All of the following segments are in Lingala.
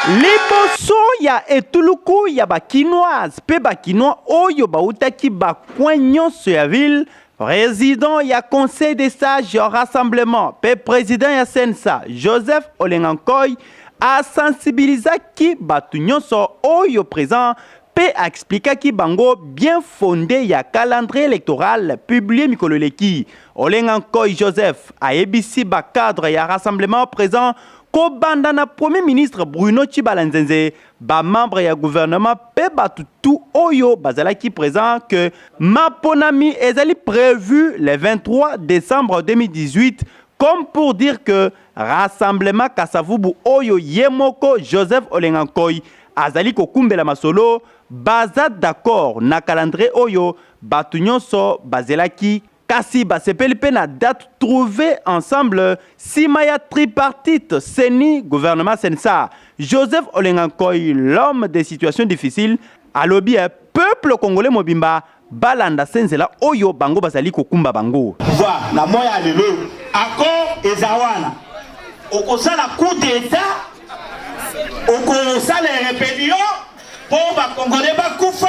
Liboso ya etuluku ya ba Kinoises mpe ba Kinois oyo bawutaki ba coins nyonso ya ville, president ya Conseil des sages ya Rassemblement mpe president ya CNSA, Joseph Olengankoy, a sensibilisaki bato nyonso oyo present mpe a explikaki bango bien fonde ya calendrier electoral publie mikolo eleki. Olengankoy Joseph ayebisi ba cadres ya Rassemblement present, kobanda na Premier ministre Bruno Tshibala Nzenze, ba membres ya gouvernement mpe bato tout oyo bazalaki present, que maponami ezali prévu le 23 décembre 2018, comme pour dire que Rassemblement Kasavubu oyo ye moko Joseph Olengankoy azali kokumbela masolo baza d'accord na calendrier oyo bato nyonso bazelaki, kasi basepeli mpe na date trouvée ensemble nsima ya tripartite CENI, gouvernement, CNSA. Joseph Olengankoy, l'homme des situations difficiles, alobi peuple congolais mobimba balanda se nzela oyo bango bazali kokumba bango. Pouvoir na moya ya lelo, accord eza wana. Okosala coup d'état, okosala rébellion mpo bakongolais bakufa,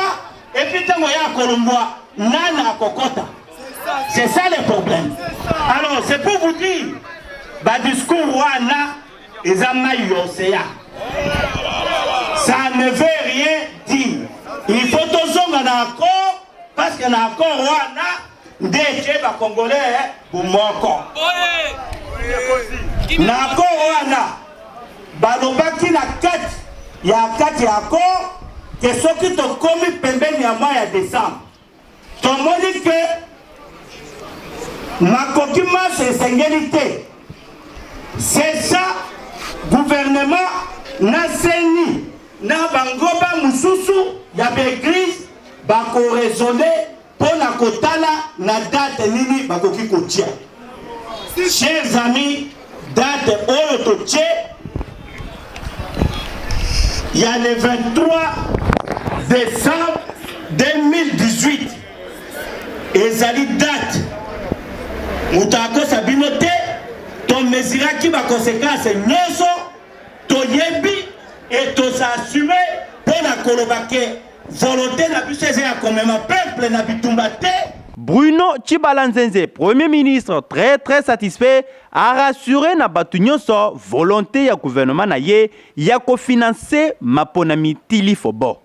et puis ntango ya kolombwa, nani akokota? C'est ça le problème. Alors, c'est pour vous dire, badiscours wana eza mai ya océan, ça ne veut rien dire. Il faut tozonga na accord, parce que na accord wana nde etie bakongolais bomoko. Na accord wana balobaki na kati ya accord ke soki tokomi pembeni ya mois ya décembre, tomoni ke makoki maso esengeli te, c'est ça, gouvernement na CENI na bangomba mosusu ya baeglise bakoraisonner mpo na kotala na date nini bakoki kotia. Chers amis, date oyo totie ya le 23 décembre 2018 ezali date moto akosa bino te. Tomesuraki baconséquence nyonso, toyebi e tos'assumer mpo na koloba ke volonté na biso eza ya komema peuple na bitumba te. Bruno Tshibala Nzenze, Premier ministre, très très satisfait, a rassuré na bato nyonso volonté ya gouvernement na ye ya kofinancer maponami tili fobo.